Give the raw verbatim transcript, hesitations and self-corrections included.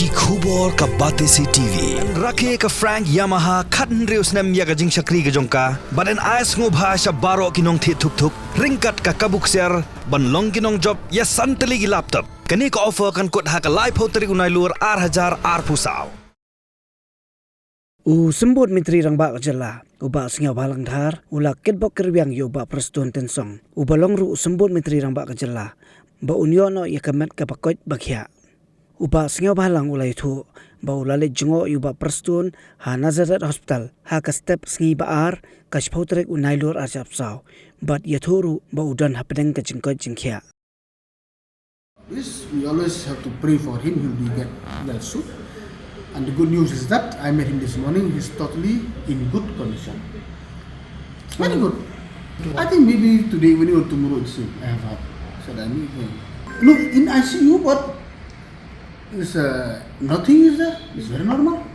Ki khubor ka Batesi T V. Rakhe ka Frank Yamaha khathynriew snem ïa ka jingshakri ka jong ka. Bad yn ai sngewbha sha baroh ki nongthied thuk thuk ryngkat ka kabu ksiar ban long ki nongjop ïa san tylli ki laptop. Kane ka offer kan kut ha ka laiphew tarik u Nailur ar hajar arphew saw. U Symbud Myntri Rangbah ka Jylla, u Bah Sniawbhalang Dhar, u la kitbok kitrwiang ïa u Bah Prestone Tynsong, uba long ruh u Symbud Myntri Rangbah ka Jylla, ba un ïoh noh ïa ka met kaba koit ba khiah. U Bah Sniawbhalang u la ïathuh ba u la leit jngoh ïa u Bah Prestone ha Nazareth Hospital ha ka step sngi ba ar, ka shiphew tarik u Nailur ar hajar arphew saw, bad ïathuh ruh ba u don hapdeng ka jingkoit jingkhiah. This, we always have to pray for him, he'll be get well soon. And the good news is that I met him this morning, he's totally in good condition. Very good. I think maybe today evening or tomorrow it's soon. I have heard. Said I meet him. No, in I C U, but it's, uh, nothing is there. It's very normal.